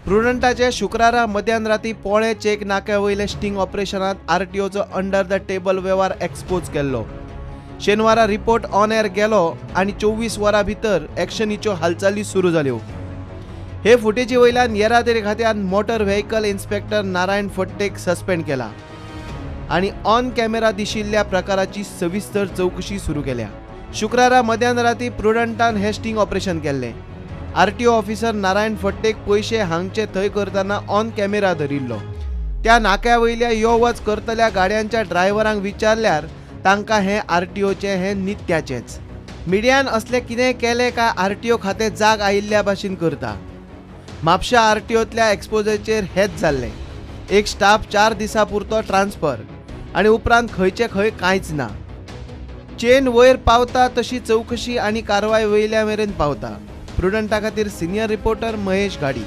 प्रुडंटाचे शुक्रारा मध्यान राती पोळे चेक नाक्या वयले स्टिंग ऑपरेशनात आरटीओचो अंडर the table वेव्हार एक्सपोज केल्लो. शेनवारा रिपोर्ट ऑन एअर गेलो आनी 24 वरां भितर एक्शनीच्यो हालचाली सुरू जाल्यो. हे फुटेजी वयल्यान येरादारी खात्यान मोटर व्हेकल इन्स्पेक्टर नारायण फडतेक सस्पेंड केला आनी ऑन कॅमेरा दिशिल्ल्या प्रकाराची सविस्तर चवकशी सुरू केल्या. शुक्रारा मध्यान राती प्रुडंटान हे स्टिंग ऑपरेशन केल्लें. आरटीओ ऑफिसर नारायण फडतेक पयशे हांगचे थंय करतना ऑन कॅमेरा धरिल्लो. त्या नाक्या वयल्या यो वच करतल्या गाडयांच्या ड्रायव्हरांक विचारल्यार तांकां हें आरटीओचें हें नित्याचेंच. मिडियान असलें कितें केलें काय आरटीओ खातें जाग आयिल्ल्या भाशेन करता. म्हापशा आरटीओतल्या एक्सपोजरचेर हेच जाल्लें. एक स्टाफ 4 दिसां पुरतो ट्रान्सफर आनी उपरांत खंयचे खंय कांयच ना. चेन वयर पावता तशी चवकशी आनी कारवाय वयल्या मेरेन पावता. प्रुडंटा खातीर सिनियर रिपोर्टर महेश घाडी.